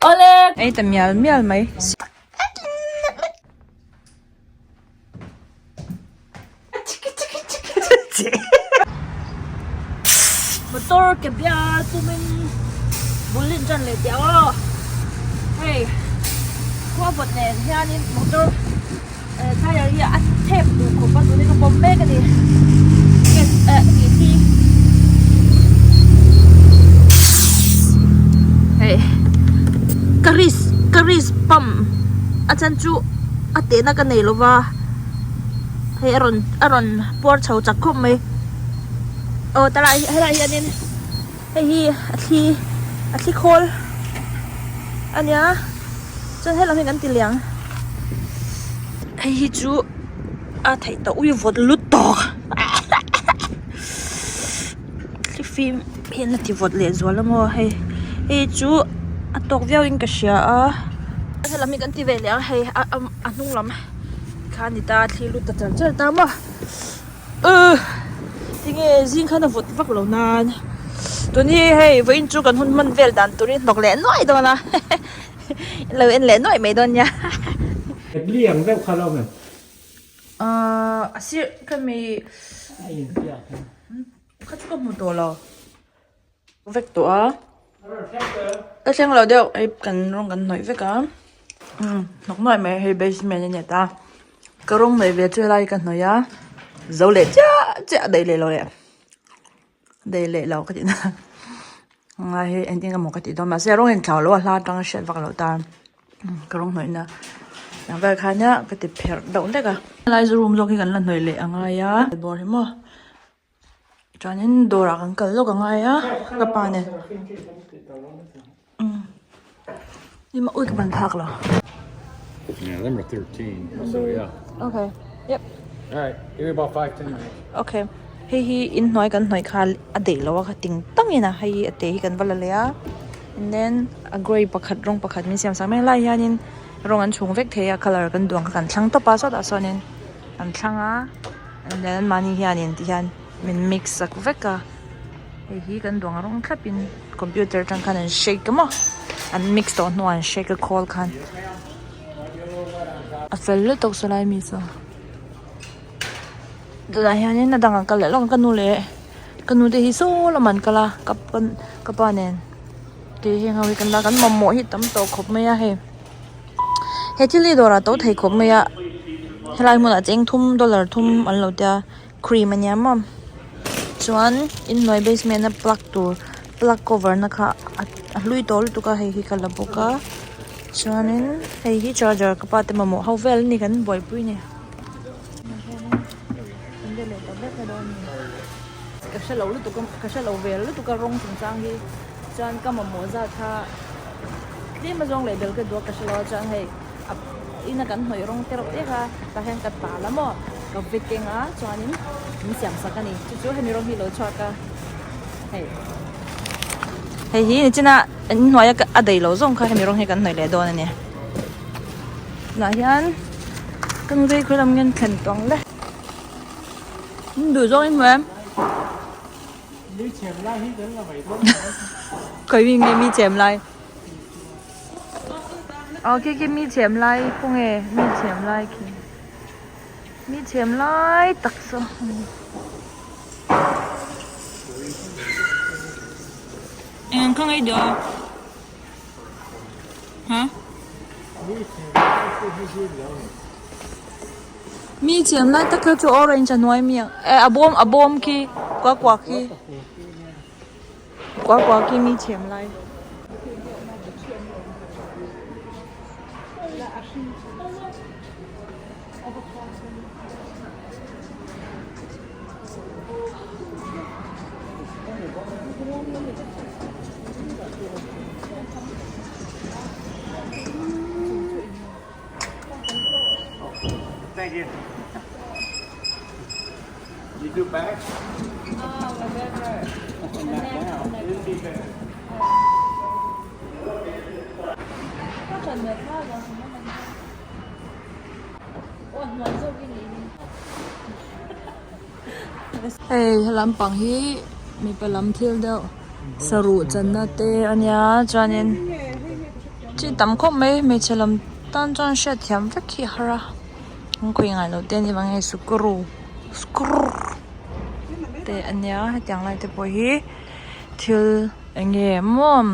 Awle! Ei ta mial mial mai. Motor ke bial tumin bul in tan leh teh aw. Hei khua vawt nen hianin motor tyre hi a thep duh khawp a tunin ka pawm mek a ni. Hei ka wrist ka wrist pump a chan chu a tehna ka nei lova hei a rawn a rawn puar chho chak khawp mai aw talai helaiah hianin hei hi a thli a thli khawl a nia chuan helam hi kan ti liang hei hi chu a theih tawh ui vawt lut tawk thli fim hian a ti vawt leh zual a maw hei hei chu a tawk viau in ka hria a helam hi kan ti ve leh ang hei a a hnung lam kha a ni ta thli lut ta char char ta maw uhh tinge zing khan a vawt vak lo nan tun hi hei vawiin chu kan hun hman vel dan turin hnawk leh nuai dawn a in lo en leh nuai mai dawn nia. Liang deuh kha lo men. Ahh a sir ka mi kha chu ka hmu tawh lo vek tawh a ka thleng lo deuh hei kan rawng kan hnawih vek a umm hnawk nuai mai hei basement a ni ta ka rawng hnawih ve chu helai ka hnawih a zo leh chiah chiah daih leh lo leh daih leh lo ka tih na ngai hi engtin emaw ka tih dawn mahse rawng in thlau lo a hla atanga hriat vak loh tan. Ka rawng hnawih na ang vel khan a ka ti pherh deuh hlek a helai zu room zawk hi kan la hnawih leh a ngai a bawr hi maw chuanin dawrah kan kal lawk a ngai a ka pa nen umm ui ka ban phak lo. Yeah, number 13. So yeah. Okay. Yep. All right. Give me about 5 10 minutes. Okay. Hei hi in hnuai kan hnuai kha a deih lo a kha ting tang in a hei hi a te hi kan va la leh a and then a grey pakhat rawng pakhat min siam sak mai lai hianin rawng an chhung vek thei a colour kan duh ang kha kan thlang tawp a sawtah sawnin an thlang a and then anmahni hianin ti hian min mix sak vek a hei hi kan duh ang rawng thlap in computer atang khan an shake a maw an mix tawh hnuah an shake a khawl khan a fel lutuk sawlai mi saw. Tunah hianin a dangah kal leh lawk ang ka nu leh ka nu te hi saw lamah an kal a ka ka pa nen te heng ho hi kan la kan mamawh hi tam tawh khawp mai a hei he thil hi dawrah to thei khawp mai a helai hmunah cheng thum dollar thum an lo tia cream ania maw chuan inhnuai basement a plug tur plug cover na kha a hlui tawh lutuk a hei hi ka la bawk a chuanin hei hi charger ka pa te mamawh ho vel ani kan buaipui ni. Ka hre lo lutuk a ka hre lo ve lutuk a rawng chungchang hi chuan ka mamawh zat kha tlem azawng leh bel ka duh a ka hre lo a chuan hei a ina kan hnawih rawng te reuh te kha tah hian ka tal a maw ka ve keng a chuanin min siam sak a ni chu chu hemi rawng hi lo chhuak a hei hei hi nichina inhnuaia a daih loh zawng kha hemi rawng hi kan hnawih leh dawn a ni. Tunah hian ka nu te hi khawilam nge an thlen tawh ang le duh zawng i hmu em khawi mi nge mi chem lai aw khi khi mi chem lai khawnge mi chem lai khi mi chem lai tak saw eng kha ngei duh a. Hả? Mi thiam lai tak kha chu orange a hnuai mi ang eh a bawm a bawm khi kua kua khi kua kua khi mi thiam lai. Thank you. You do back? Oh, my back hurt. Not now. It'll be better. Hei he lampang hi mipa lam thil deuh saruh channa te a nia chuanin. Chi tam khawp mai hmeichhe lam tan chuan hriat thiam vek hi a har a an khawi ngai loh te a ni vang nge screw screw te a nia hetiang lai te pawh hi thil eng nge maw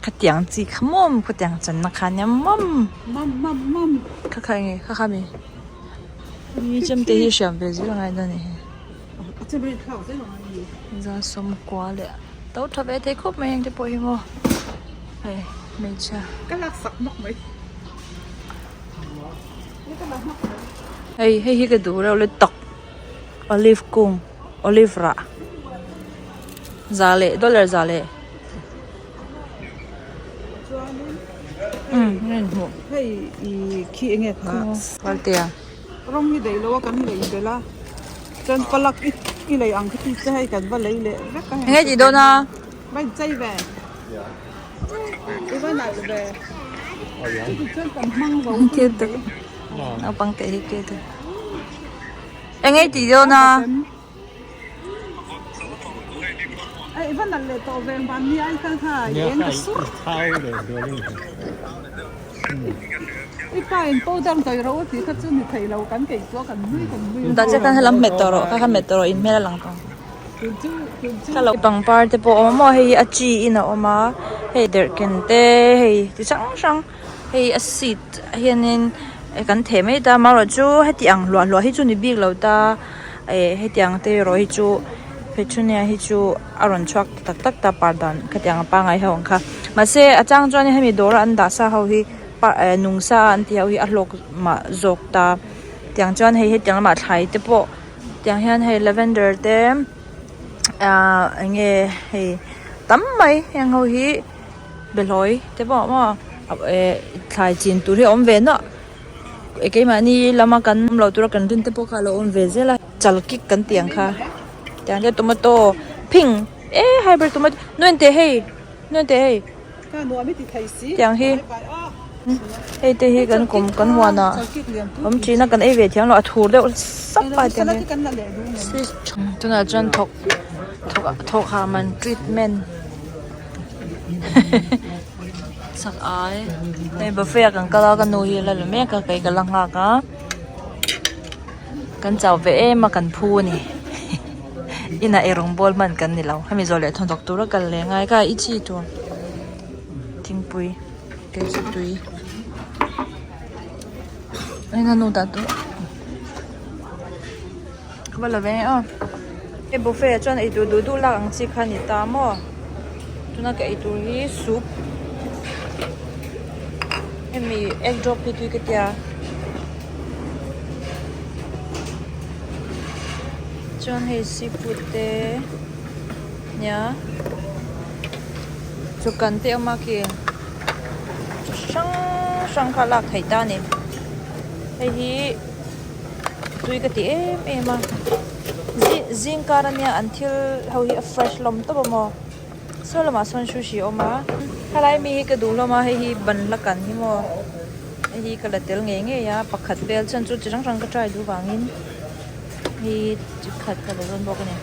khatiang chi kha maw khatiang channa kha nia maw kha kha eng nge kha kha mi chemte hi hriam ve zel a ngai dawn a ni za sawmkua leh to tha ve thei khawp mai heng te pawh hi maw hei hmeichhia hei hei hi ka duh reuh le tak olive kung olive rah za leh dollar za leh umm a inhmuh valtea. Rawng hi daih lo a kan lei belh a chuan palak i i lei ang kha ti che hei kan va lei leh vek a heng Enge tih dawn a? Va in chei ve i va nalh ve chuti chuan kan hmang ro Cute naupang teh hi cute enge tih dawn a? I va nalh leh tawh ve mahni ai kha kha i eng ta sur. I pa in powder dawih ro a tih kha chu ni thei lo kan kei chu a kan nui kan nui. Dah che khan helam hmet tawh rawh kha kha hmet tawh rawh in hmel a lang tawh. Kha lo pangpar te pawh a awm a maw hei hi a chi in a awm a hei derhken te hei ti hrang hrang hei a seat hianin kan theh mai ta amaherawhchu heti ang hluah hluah hi chu ni bik lo ta. Eh hetiang te erawh hi chu petunia hi chu a rawn chhuak tak tak ta par dan khatiang a pangai ho ang kha mahse a chang chuan hemi dawr a an dah sa ho hi par eh nung sa a an tih ho hi a hlawk mah zawk ta tiang chuan hei hetiang lamah thlai te pawh tiang hian hei lavender te ahh eng nge hei tam mai heng ho hi behlawi te pawh maw eh thlai chin tur hi a awm ve nuah. Keimahni lama kan awm loh tura kan rin te pawh kha a lo awm ve zel a chal kik kan tih ang kha tiang hian tomato phing e hybrid tomato nuain teh hei nuain teh hei tiang hi hei te hi kan kum kan huan ah awm thin a kan ei ve thiam lo a thur deuh sap a tiang hi tunah chuan thawk thawk thawk ha man treatment. Sak ai hei buffet ah kan kal a ka nu hi a la la mek a kei ka la nghak a kan chau ve em a kan phu a ni inah eirawng bawl hman kan ni lo hemi zawh leh thawmhnaw tura kal leh ngai kha i chi tur thingpui kei chu tui eng a nu dah tawh ka va la ve nge aw hei buffet ah chuan eitur duh duh lak ang chi kha a ni ta maw tuna ka eitur hi soup hemi egg drop hi tui ka tia chuan hei seafood te nia chaw te awm a khi chi hrang hrang kha lak theih ta a ni hei hi. Tui ka ti em em a zing kar ania an thil ho hi a fresh hlawm tawp a maw saw lamah sawn sushi a awm a helai mi hi ka duh hlawm a hei hi banhla kan hi maw hei hi ka la tel ngei ngei a pakhat vel chuan chu chi hrang hrang ka try duh vangin hei chi khat ka la dawn bawk a ni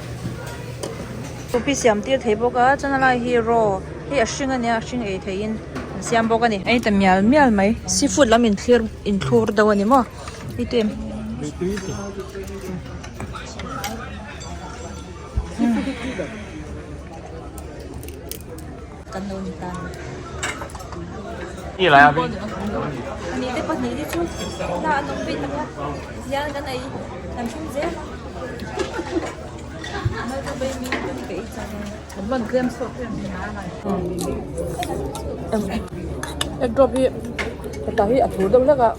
coffee siam tir thei bawk a chuan a lai hi raw hei a hring ania a hring ei theihin an siam bawk a ni ei ta mial mial mai seafood lam inthlir inthlur deuh a ni maw. Egg drop hi heta hi a thur deuh hlek a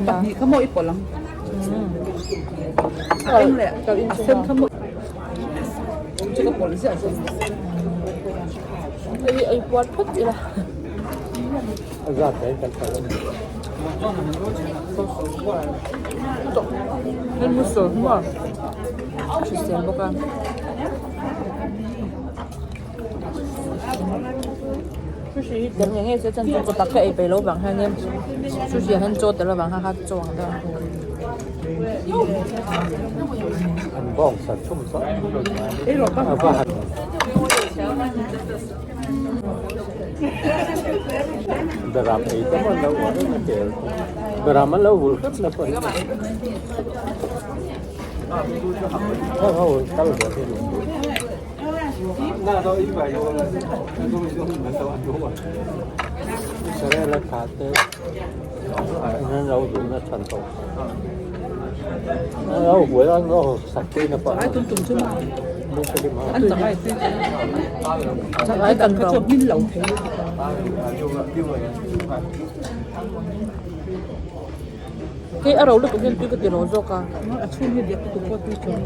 pahnih kha maw i pawlh ang a eng leh a sen kha maw chu ka pawlh ziah ziah hei hi ei puat phawt ila a zat daih kan pawlh a ni hei mussel hi maw a hrisel bawk a. Sushi hi tel nge nge se chuan chaw tak ka ei peih loh vang hianin sushi ah hian chaw tel avang khan kha chaw ang deuh a. Beram ei te pawh an lo uar reng a tel beram an lo vul hrep na pawh hi heng ho kal ve hi Israel a thlah te an lo duh na chhan tawh an lo huai an lo sak pui na pawh Hei a ro lutuk hian tui ka ti ro zawk a. A chhung hi diak lutuk pawh tui tawh.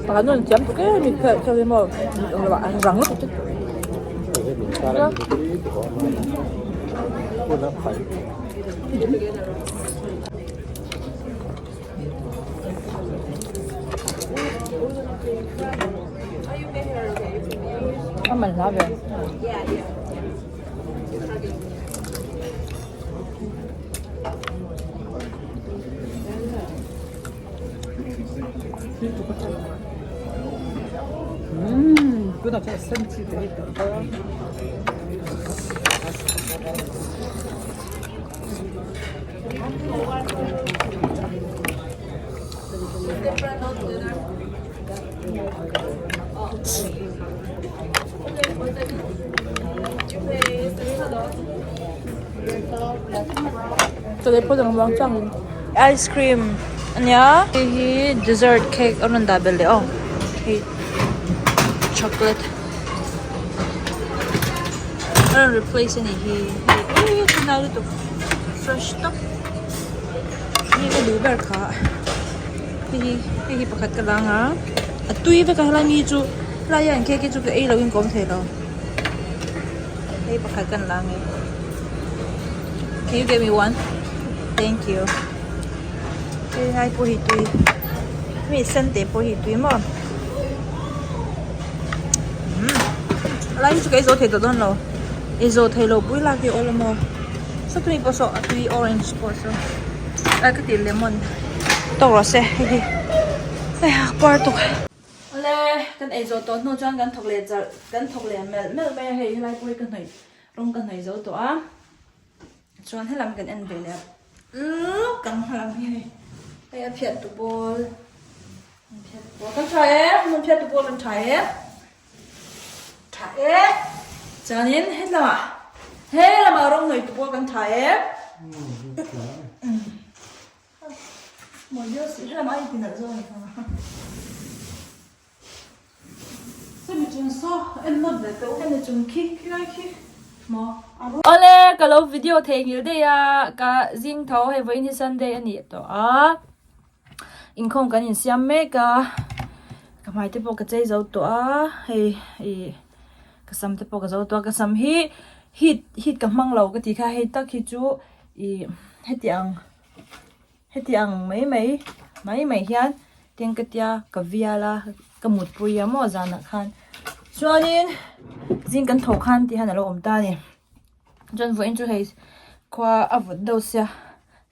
Pakhat nun thiam tuk em mi kha kha maw rang lutuk te. A man hla ve. Ice cream ania hei hi dessert cake a rawn dah belh leh aw hei chocolate a rawn replace anih hi hei ui a nai lutuk fresh tawp hei ka duh ber kha hei hi hei hi pakhat ka la ang a a tui vek a helai mi hi chu helai hian cake hi chu ka ei loin ka awm thei lo hei pakhat kan la ang e can you get me one thank you hei lai pawh hi tui mi sen te pawh hi tui maw umm helai hi chu ka ei zo thei tawh dawn lo ei zo thei lo pui lak hi a awl a maw sawtui pawh saw a tui orange pawh saw a ka tih lemon tawk rawh se hei hi hei a par tuk. Awle kan ei zawh tawh hnu chuan kan thawk leh chalh kan thawk leh melh melh mai a hei helai pawh hi ka hnawih rawng ka hnawih zo tawh a chuan helam kan en ve leh lawk ang helam hi hei hei a phiat tu pawl an phiat tu pawl kan tha e hmun phiat tu pawl kan tha e tha e chuanin hetlama helama rawng hnawih tu pawl kan tha e. Awle ka lo video theihnghilh daih a ka zing tho hei vawiin hi Sunday a nih tawh a inkhawm kan insiam mek a ka hmai te pawh ka chei zo tawh a hei ih ka sam te pawh ka zo tawh a ka sam hi heat heat ka hmang lo ka tih kha hei tak hi chu ih heti ang. Heti ang mai mai mai mai hian tin ka tia ka vial a ka mutpui a maw zanah khan chuanin zing kan thawh khan tih hian alo awm ta a ni chuan vawiin chu hei khua a vawt deuh sia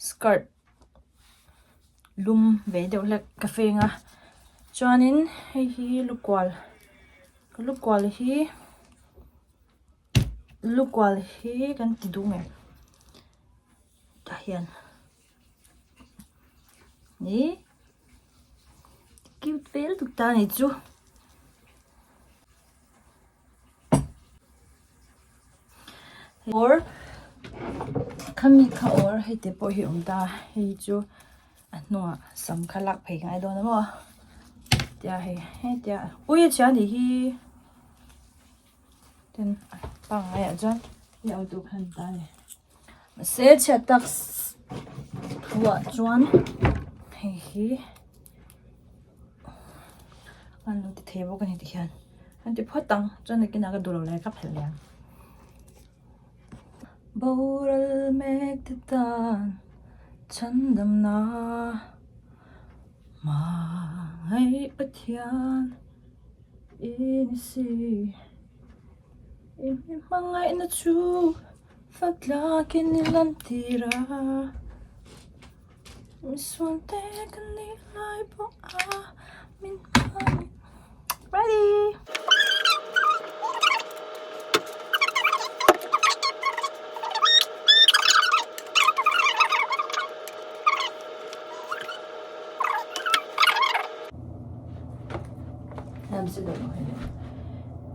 skirt lum ve deuh hlek ka feng a chuanin hei hi lukual ka lukual hi lukual hi kan ti duh nge. Tah hian ih cute vel tuk ta ni chu or khami kha or hei te pawh hi awm ta hei chu a hnungah sam kha lak phei ngai dawn a maw tia hei hetia ui a chhia anih hi. Tin a pangngai ah chuan i auto kha an ta a ni mahse chhiat tak thuah chuan hei hi an lo ti thei bawk a ni tikhian an ti phawt ang chuan nakinah ka duh loh leh ka phelh leh ang boral mek te tan. Chhandamna Hmangaih Pathian i ni si. I mi hmangaihna chu fak tlakin i lantir a. Misual te ka nih lai pawh a min hmangaih. Ready!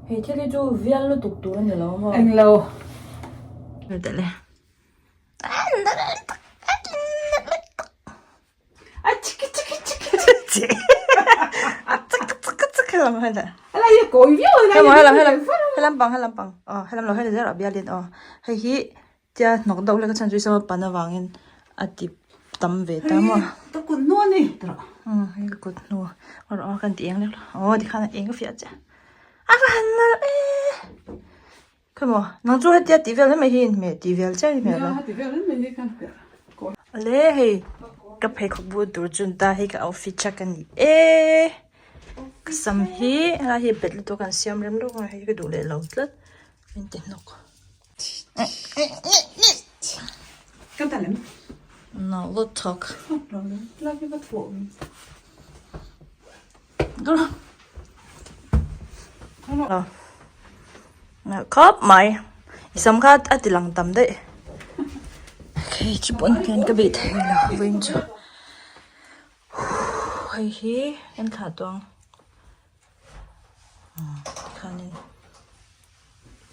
Hei thil hi chu vial lutuk tur a ni lo maw? Englo. Tele. A chiki chiki chiki. Chik chik helam hela. Ala hi kawi viau Helam helam helam helam pang helam pang. Oh helam lo hela zero bialin oh. Hei hi tia hnawk deuh hlek a chhan chu sama pan avangin a ti tam ve ta maw. Ta kut hnu a ni tawh. Um hei ka kut hnu a rawh kan ti eng lek lo. Oh tikhan a eng fiah che. A va han nalh e. Khaw maw nang chu hetia tih vel mai hi inhmeh tih vel chiah i hmel a. Nia tih vel mai hi khan hmeh kawi. Awle hei ka pheikhawk bul tur chu ta hei ka outfit chak a ni e ka sam hi helai hi bet lutuk an siam rem lawk a hei ka duh leh lo tlat min ti hnawk. Ka ta lem. No lo talk. Lai hi va thuah. Khawp mai i sam kha a ti lang tam daih hei chu pawn hian ka beih thei lo vawiin chu hei hi kan thlah tawh ang tikhanin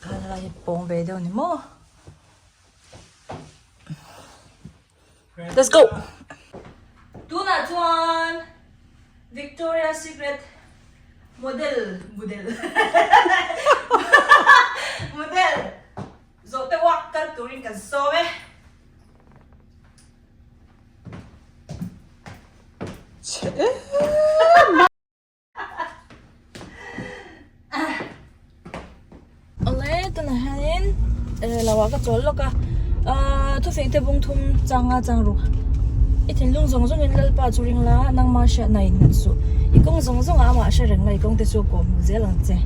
khan helai hi pawng ve deuh a ni maw. Let's go! Tunah chuan Victoria Secret model model model zawh te walk kal turin kan sawm e. Chhe em! Awle tunah hianin lo ah ka chawl lawk a ahh thufing te bung thum changa chang ru i thinlung zawng zawngin lalpa chu ring la nangma hriatna in nghat suh i kawng zawng zawngah amah hre reng la i kawng te chu kawh hmuh zel ang che.